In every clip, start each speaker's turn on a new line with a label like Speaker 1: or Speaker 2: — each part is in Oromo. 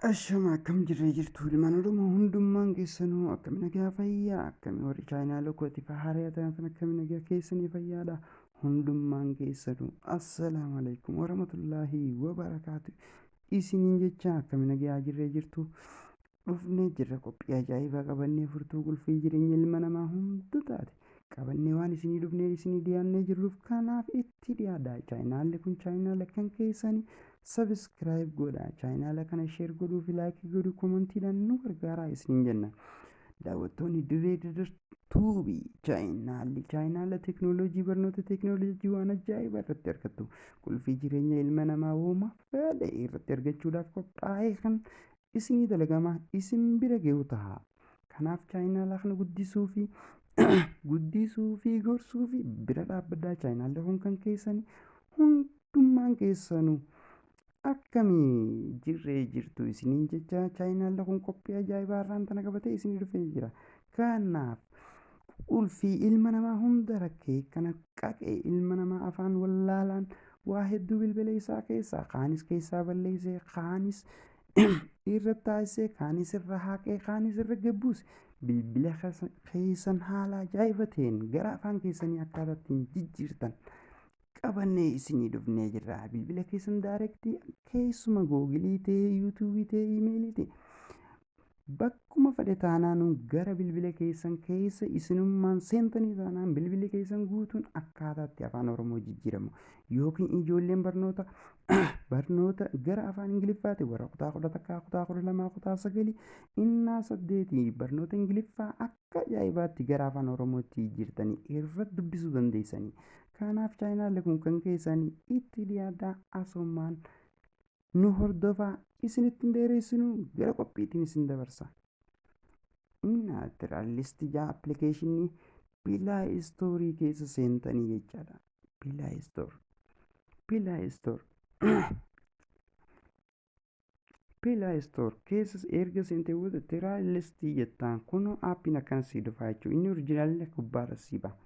Speaker 1: Ashama, akkam jirree jirtu ilmaan Oromoo hundummaan keessanuu? Akkami, nagaa fayyaa? Akkami warri chaayinaa kooti haaraa ta'an, akkami, nagaa keessanii, fayyaadha hundummaan keessanuu? Assalaamu alaikum warahmatullaahi wabarakaatu isiniin jecha. Akkami, nagaa jirree jirtu? Dhufnee jirra, qophii ajaa'ibaa qabannee, furtuu qulfii jireenya ilma namaa hunda taate qabannee waan isinii dhufnee isinii dhiyaannee jirruuf, kanaaf itti dhiyaadha. Chaayinaalli kun chaayinaala kan keessanii, subscribe godha, chaayinaala kana share godhuu fi like godhuu, commentiidhaan nu gargaaraa isiniin jenna. Daawwattoonni Dirree Dirrer Tuubii, chaayinaalli chaayinaala teeknooloojii, barnoota teeknooloojii waan ajaa'ibaa irratti argattu, qulfii jireenya ilma namaa wooma fedhe irratti argachuudhaaf qophaa'ee kan isinii dalagamaa isin bira gahu ta'a. Kanaaf chaayinaala kana guddisuu fi gorsuu fi bira dhaabbadhaa. Chaayinaalli kun kan keessanii hundummaan keessanuu. Akkamii jirree jirtu isiniin jecha. Chaayinaalli kun qophii ajaa'ibaa irraan tana qabatee isinii dhufee jira. Kanaaf qulfii ilma namaa hunda rakkee kana qaqee, ilma namaa afaan wallaalaan waa hedduu bilbila isaa keessaa kaanis keessaa balleessee, kaanis irra taasisee, kaanis irra haqee, kaanis irra gabbuuse, bilbila keessan haala ajaa'iba ta'een gara afaan keessanii akkaataa ittiin jijjiirtan qabannee isinii dhufnee jirra. Bilbila keessan direct keessuma Google ta'ee, YouTube ta'ee, email ta'ee, bakkuma fedhe taanaan, gara bilbila keessan keessa isinummaan seentanii taanaan, bilbilli keessan guutuun akkaataatti afaan Oromoo jijjiiramu, yookiin ijoolleen barnoota gara afaan Ingiliffaati, warra kutaa 11, kutaa 12, kutaa 9, innaa 8, barnoota Ingiliffaa akka ajaa'ibaatti gara afaan Oromootti jijjiirtanii irratti dubbisuu dandeessanii. Kanaaf chaayinaalli kun kan keessanii, itti dhiyaadhaa, asumaan nu hordofaa. Isinitti hin dheeressinu, gara qophiitiin isin dabarsa. Naturalist jaa application Play Store keessa seentanii jechaadha. Play Store. Play Store. Play Store keessa erga seentee booda Translate jettaan, kunoo appiin akkana sii dhufa jechuudha. Inni originalli gubbaarra sii ba'a.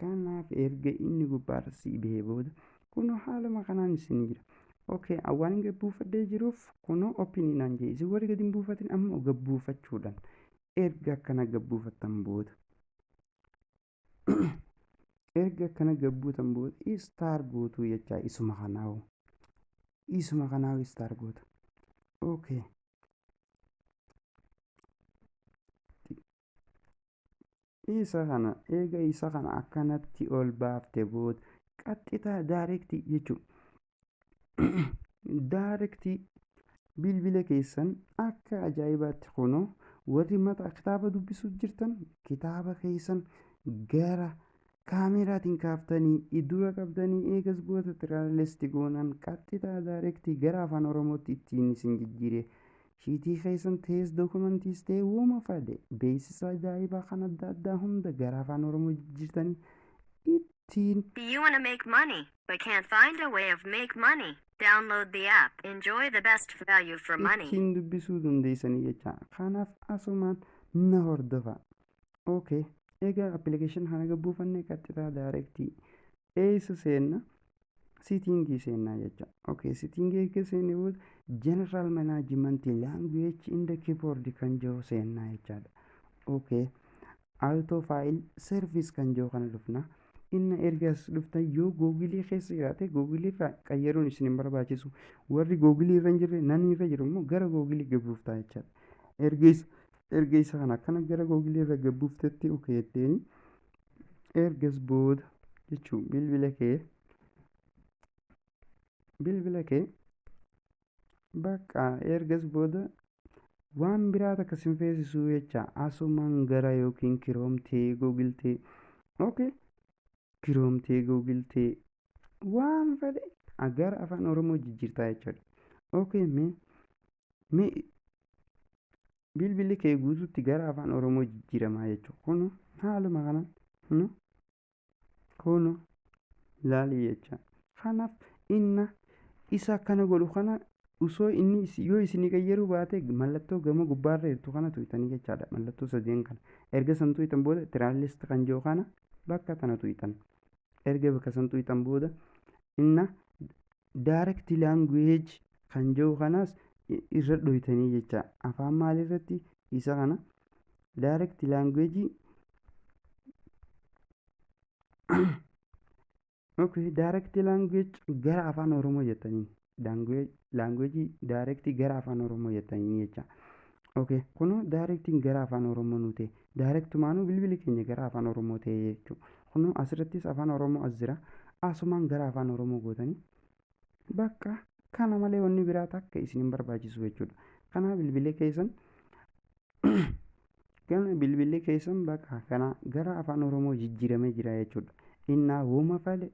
Speaker 1: Kanaaf erga inni gubbaarra sii bahee booda, kunoo haaluma kanaan isin jira. Okay, waan hin gabbuufadhee jiruuf kunoo open naan jee. Isin warri gadi hin buufatin ammoo gabbuufachuudhaan, erga akkana gabbuufattan booda, erga akkana gabbuutan booda, start gootuu jechaa, isuma kanaawu start goota. Okay. Isa kana eega isa kana akkanatti ol baafte booda, qaxxitaa direct jechuudha. Direct bilbila keessan akka ajaa'ibaatti, kunoo warri mata kitaaba dubbisuu jirtan, kitaaba keessan gara kaameraatiin kaaftanii dura qabdanii, eegas booda translate goonaan qaxxitaa direct gara afaan Oromootti ittiin isin jijjiire. Sheet keessan ta'es, documentiis ta'e, wooma fedhe, beeksisa ajaa'ibaa kan adda addaa hunda gara afaan Oromoo jijjiirtanii ittiin
Speaker 2: You want to make money, but can't find a way of make money? Download the app. Enjoy the best value for money.
Speaker 1: ittiin dubbisuu dandeessanii jecha. Kanaaf asumaan na hordofa. Okay, egaa application kana gabbuufannee, qaxxitaa direct eessa seenna? Setting seennaa jecha. Okay, setting eega seenne booda, general management, language and keyboard kan jiru seennaa jechaadha. Okay, auto fill service kan jiru kana dhufna. Inna erga as dhuftan, yoo Google keessa jiraate, Google irraa qayyaruun isin hin barbaachisu. Warri Google irra hin jirre, nani irra jiru immoo gara Google gabbuuftaa jechaadha. Erga isa kana akkana gara Google irra gabbuuftetti, okay jetteeni, ergas booda jechuun bilbila kee bakka ergas booda waan biraa takka sin feesisuu jecha. Asumaan gara yookiin Chrome ta'e, Google ta'e, okay, Chrome ta'e, Google ta'e, waan fedhe gara afaan Oromoo jijjiirtaa jechuudha. Okay, mee bilbilli kee guutuutti gara afaan Oromoo jijjiiramaa jechuudha. Kun haaluma kanaan kun laalii jecha. Kanaaf inna isa akkana godhu kana, osoo inni yoo isinii qayyaruu baate, mallattoo gama gubbaarra jirtu kana tuqxanii jechaadha. Mallattoo sadeen kana erga san tuqxan booda, translate kan jiru kana bakka tana tuqxan. Erga bakka san tuqxan booda, inna direct language kan jiru kanaas Irra dhoytanii jecha afaan maalirratti isa kana direct language. Okay, direct language gara afaan Oromoo jettaniin, language direct gara afaan Oromoo jettaniin jecha. Okay, kunoo directiin gara afaan Oromoo nu ta'e, directumaanuu bilbilli keenya gara afaan Oromoo ta'e jechuudha. Kunoo asirrattis afaan Oromoo as jira, asumaan gara afaan Oromoo gootanii bakka kana malee wanni biraa takka isin hin barbaachisu jechuudha. Kanaaf bilbilee keessan kana bilbilli keessan bakka kana gara afaan Oromoo jijjiiramee jira jechuudha. Innaa wooma fale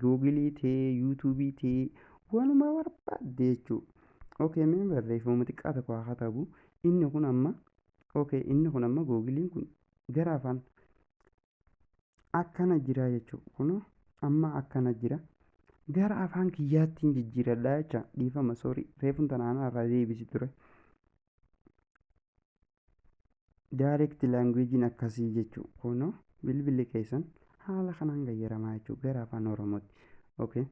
Speaker 1: Googilii ta'ee Yuutuubii ta'ee waanuma barbaadde jechuudha. Okay, mee barreeffama xiqqaa tokko haa katabu. Inni kun amma, okay, inni kun amma Googiliin kun gara afaan akkana jira jechuudha. Kunoo amma akkana jira. Gara afaan kiyyaattiin jijjiiradha jecha. Dhiifama, sorry, reefuun tanaan irraa deebisi ture. Direct languagein akkasii jechuudha. Kunoo bilbilli keessan haala kanaan gayyaramaa jechuudha gara afaan Oromootti. Okay.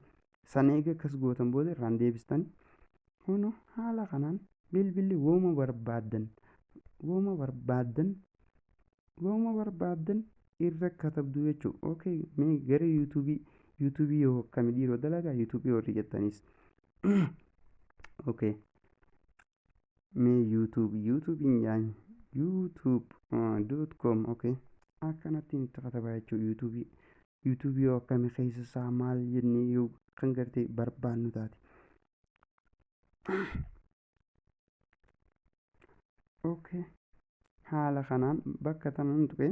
Speaker 1: Sana eega akkas gootan booda irraan deebistan, kunoo haala kanaan bilbilli wooma barbaaddan, wooma barbaaddan, wooma barbaaddan irra katabdu jechuudha. Okay, mee gara Yuutuubii, Yuutuubii yoo akkami dhiiroo dalagaa Yuutuubii warri jettanis. Okay. Mee YouTube, YouTubein jaan youtube.com. Okay. Akkanattiin itti katabaa jechuudha YouTubeii. YouTubeii yoo akkami keessa isaa maal jennee yoo kan gartee barbaannu taate. Okay. Haala kanaan bakka tanan tuqee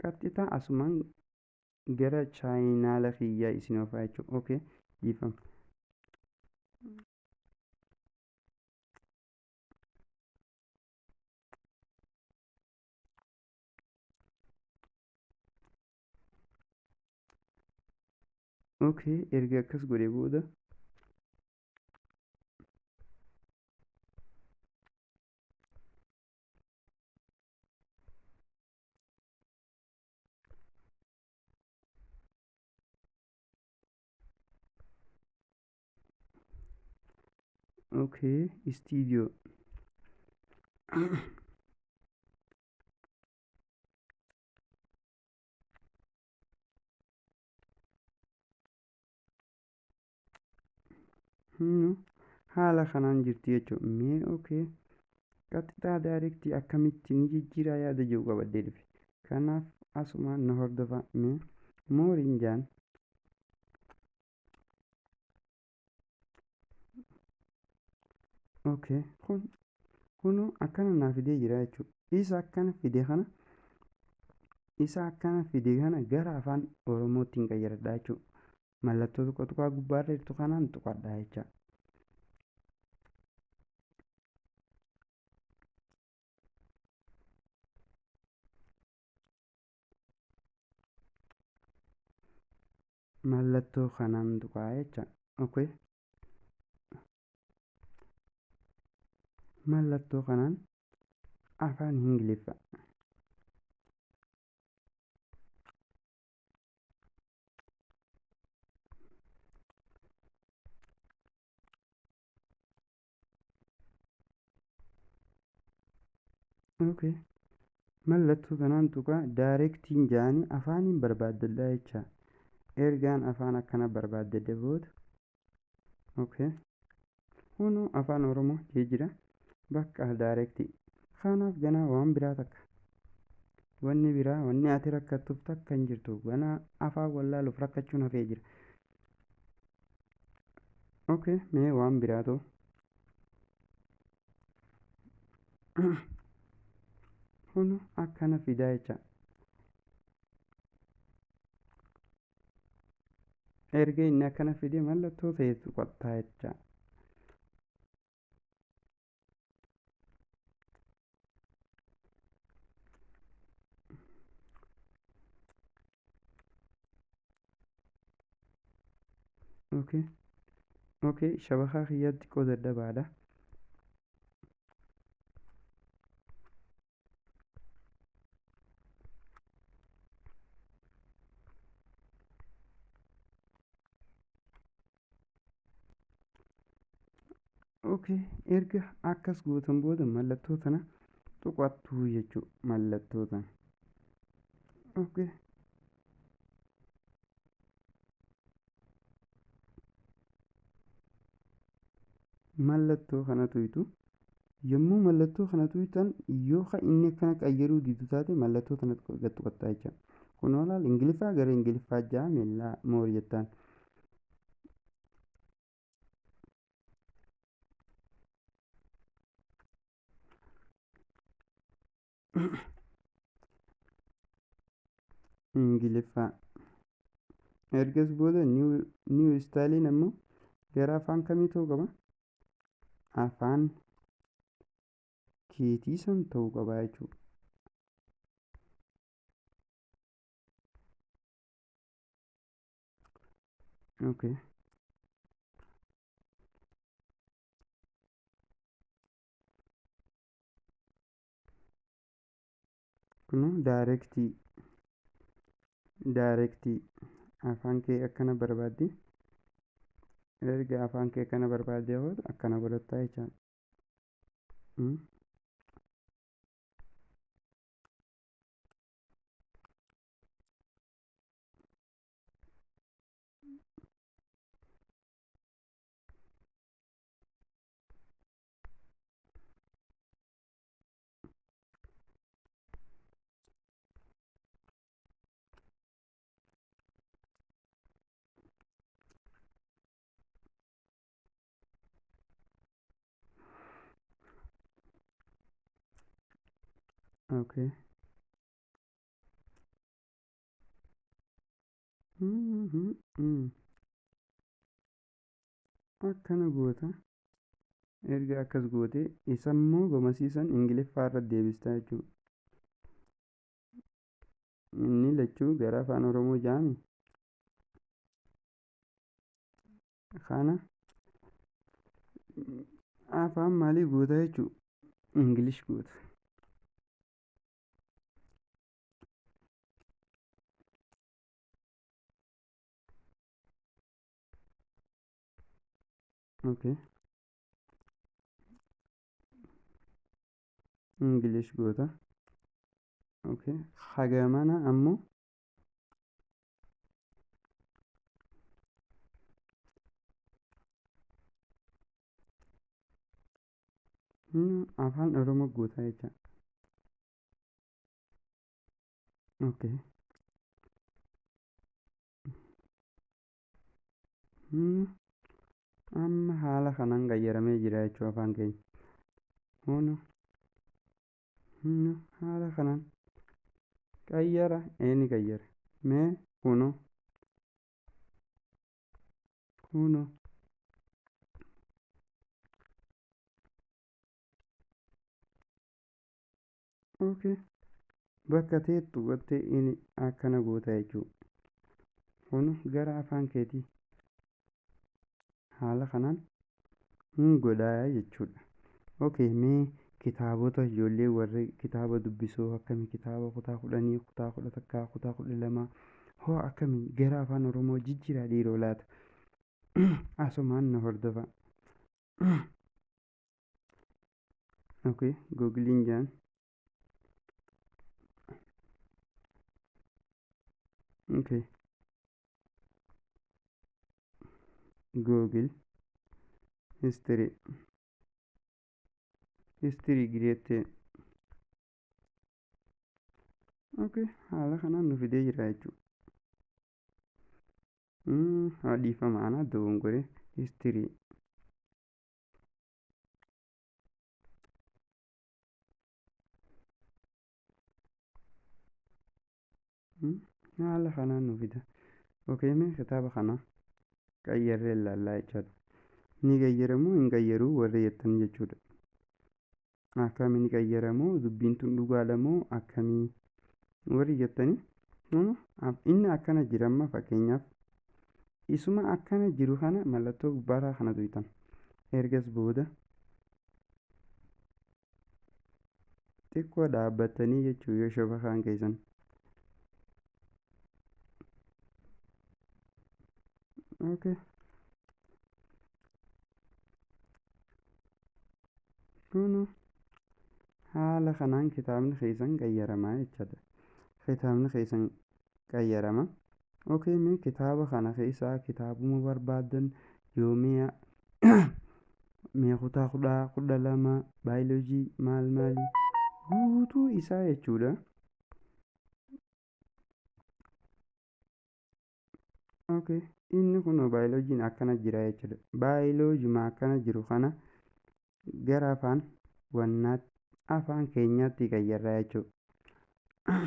Speaker 1: qaxxitaa asumaan gara chaayinaala kiyyaa isin oofaa jechuudha. Okay. Dhiifama. Okay, erga akkas godhe booda, okay, studio. Haala kanaan jirti jechuudha. Mee okay. Qaxxixaa directii akkamitti ni jijjiiraa yaada jiru qabadhee dhufe. Kanaaf asumaan na hordofaa. Mee mooriin jaan. Okay, kun kunoo akkana naa fidee jira jechuudha. Isa akkana fide kana, isa akkana fide kana gara afaan Oromootti hin qayyaradha jechuudha. Mallattoo tuqa tuqaa gubbaarra jirtu kanaan tuqadha jecha. Mallattoo kanaan tuqaa jecha. Okay. Mallattoo kanaan afaan Ingiliffaa. Okay. Mallattoo kanaan tuqaa directiin ja'anii afaaniin barbaaddadha jecha. Ergaan afaan akkana barbaaddadhe booda. Okay. Kunoo afaan Oromoo jee jira. Bakka directii. Kanaaf ganaa waan biraa takka. Wanni biraa wanni ati rakkattuuf takka hin jirtu. Ganaa afaan wallaaluuf rakkachuun hafee jira. Okay, mee waan biraa ta'u. Kunoo akkana fidaa jecha. Erga inni akkana fide mallattoo ta'e tuqattaa jecha. Okay. Okay, shabakaa kiyyaatti xiqqoo dadhabaadha. Okay, erga akkas gootan booda mallattoo tana tuqattuu jechuudha, mallattoo tana. Okay. Mallattoo kana tuytu. Yommuu mallattoo kana tuytan yoo ka inni akkana qayyaruu didu taate mallattoo tana gad tuqattaa jechuudha. Kunoo laal Ingiliffaa gara Ingiliffaa ja'a meellaa moor jettaan. Ingiliffaa. Ergas booda niw istaayiliin ammoo gara afaan kamii ta'uu qaba? Afaan keetii san ta'uu qaba jechuudha. Okay. Kunoo daayirektii afaan kee akkana barbaadde, erga afaan kee akkana barbaadde booda akkana godhattaa jechaadha. Okay. Akkana goota. Erga akkas goote isammoo gomasiisan Ingiliffaa irra deebistaa jechuudha. Inni lachuu gara afaan Oromoo jaami. Kana afaan maalii goota jechuudha? Ingilish goota. Okay. English goota. Okay. Hagamana ammoo afaan Oromoo goota jecha. Okay. Amma haala kanaan qayyaramee jira jechuudha afaan keenya. Hunu haala kanaan qayyara eeni qayyara mee kuno kuno okay bakka teettu gottee inni akkana goota jechuudha. Kun gara afaan keetii haala kanaan hin godhaa jechuudha. Okay, mee kitaabota ijoollee warri kitaaba dubbisuu akkamii kitaaba kutaa 10 kutaa 11 kutaa 12 hoo akkamii gara afaan Oromoo jijjiiraa dhiiroo laata? Asumaan na hordofa. Okay, googiliin jaan. Okay. Google history history grade 10. Okay, haala kanaan nu fidee jira jechuudha. Dhiifama ana dogongore history. Haala kanaan nu fida. Okay, mee kitaaba kana qayyarree ilaallaa jechaadha. Ni qayyaramoo hin qayyaruu warri jettan jechuudha. Akkamii ni qayyaramoo dubbiin tun dhugaadha moo akkamii warri jettanii inni akkana jira amma fakkeenyaaf isuma akkana jiru kana mallattoo gubbaarraa kana tuytan. Ergas booda xiqqoo dhaabbatanii jechuu yoo shofa kaan keessan. Okay. Kun haala kanaan kitaabni keessan qayyaramaa jechaadha. Kitaabni keessan qayyarama. Okay, mee kitaaba kana keessaa kitaabuma barbaadan yoo mi'a mee kutaa 12 baayoloojii maal maali guutuu isaa jechuudha. Okay, inni kun baayoloojiin akkana jira jechuudha. Baayoloojuma akkana jiru kana gara afaan wannaatti afaan keenyaatti qayyarraa jechuudha.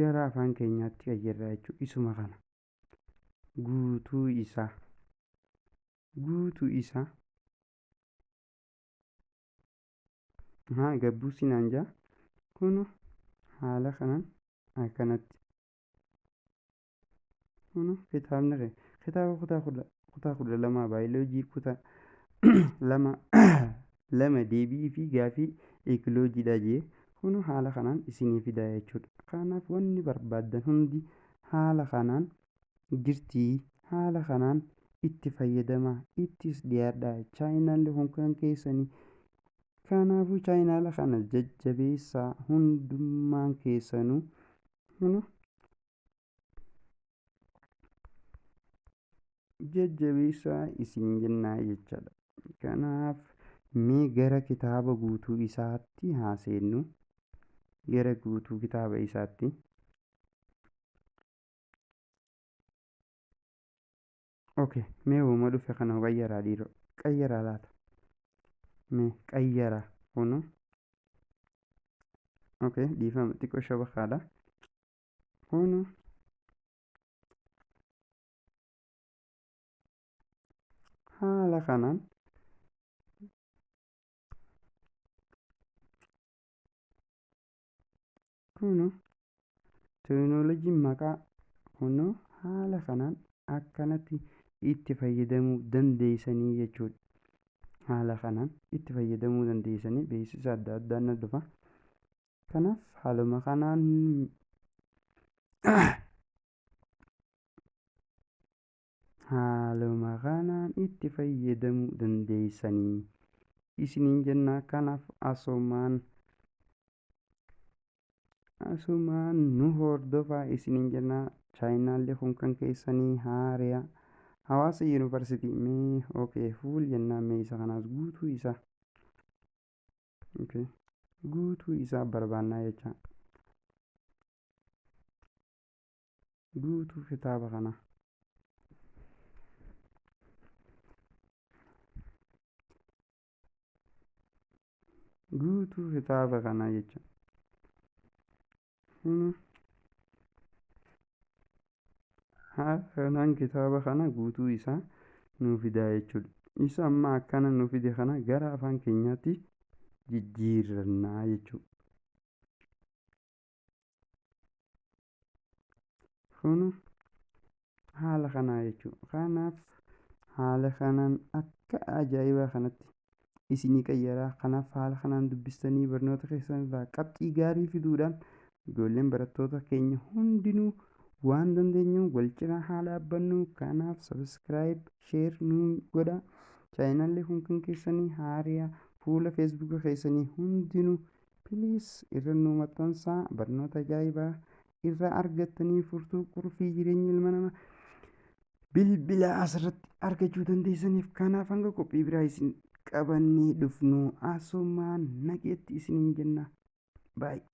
Speaker 1: Gara afaan keenyaatti qayyarraa jechuudha. Isuma kana guutuu isaa guutuu isaa haa gabbuu sinaan jaa kun haala kanaan akkanatti kun kitaabni kee kitaaba kutaa 12 baayoloojii kutaa 2 2 deebii fi gaafii eekoloojiidha jee kun haala kanaan isinii fida jechuudha. Kanaaf wanni barbaaddan hundi haala kanaan jirtii, haala kanaan itti fayyadamaa, ittis dhiyaadhaa. Chaayinaalli kun kan keessanii. Kanaafuu chaayinaala kana jajjabeessaa hundummaan keessanuu. Kun jajjabeessaa isin jennaa jechaadha. Kanaaf mee gara kitaaba guutuu isaatti haa seennu. Gara guutuu kitaaba isaatti. Okay, mee uuma dhufe kana qayyaraa dhiiroo. Qayyaraa laata. Mee qayyaraa kunu. Okay, dhiifama xiqqoo shabakaadha. Kunu haala kanaan kunu teekinooloojiin maqaa kunu haala kanaan akkanatti itti fayyadamuu dandeessanii jechuudha. Haala kanaan itti fayyadamuu dandeessanii beeksisa adda addaa na dhufa. Kanaaf haaluma kanaan haaluma kanaan itti fayyadamuu dandeessanii isiniin jenna. Kanaaf asumaan nu hordofaa isiniin jenna. Chaayinaalli kun kan keessanii haariyaa hawaasa yuunivarsiitii mee okay fuul jennaa mee isa kanaas guutuu isaa okay guutuu isaa barbaannaa jecha guutuu kitaaba kana guutuu kitaaba kana jecha haala kanaan kitaaba kana guutuu isaa nuu fidaa jechuudha. Isa amma akkana nuu fide kana gara afaan keenyaatti jijjiirannaa jechuudha. Kun haala kanaa jechuudha. Kanaaf haala kanaan akka ajaa'ibaa kanatti isinii qayyaraa. Kanaaf haala kanaan dubbistanii barnoota keessan irraa qabxii gaarii fiduudhaan ijoolleen barattoota keenya hundinuu waan dandeenyu wal cinaa haa dhaabbannu. Kanaaf sabiskiraayib, sheer nuu godha. Chaayinaalli kun kan keessanii haariyaa fuula feesbuuka keessanii hundinuu piliis irra nuu maxxansaa. Barnoota ajaa'ibaa irraa argattanii furtuu qurfii jireenya ilma namaa bilbila asirratti argachuu dandeessaniif. Kanaaf hanga qophii biraa isin qabannee dhufnu asumaan nageetti isiniin jenna. Baay'ee.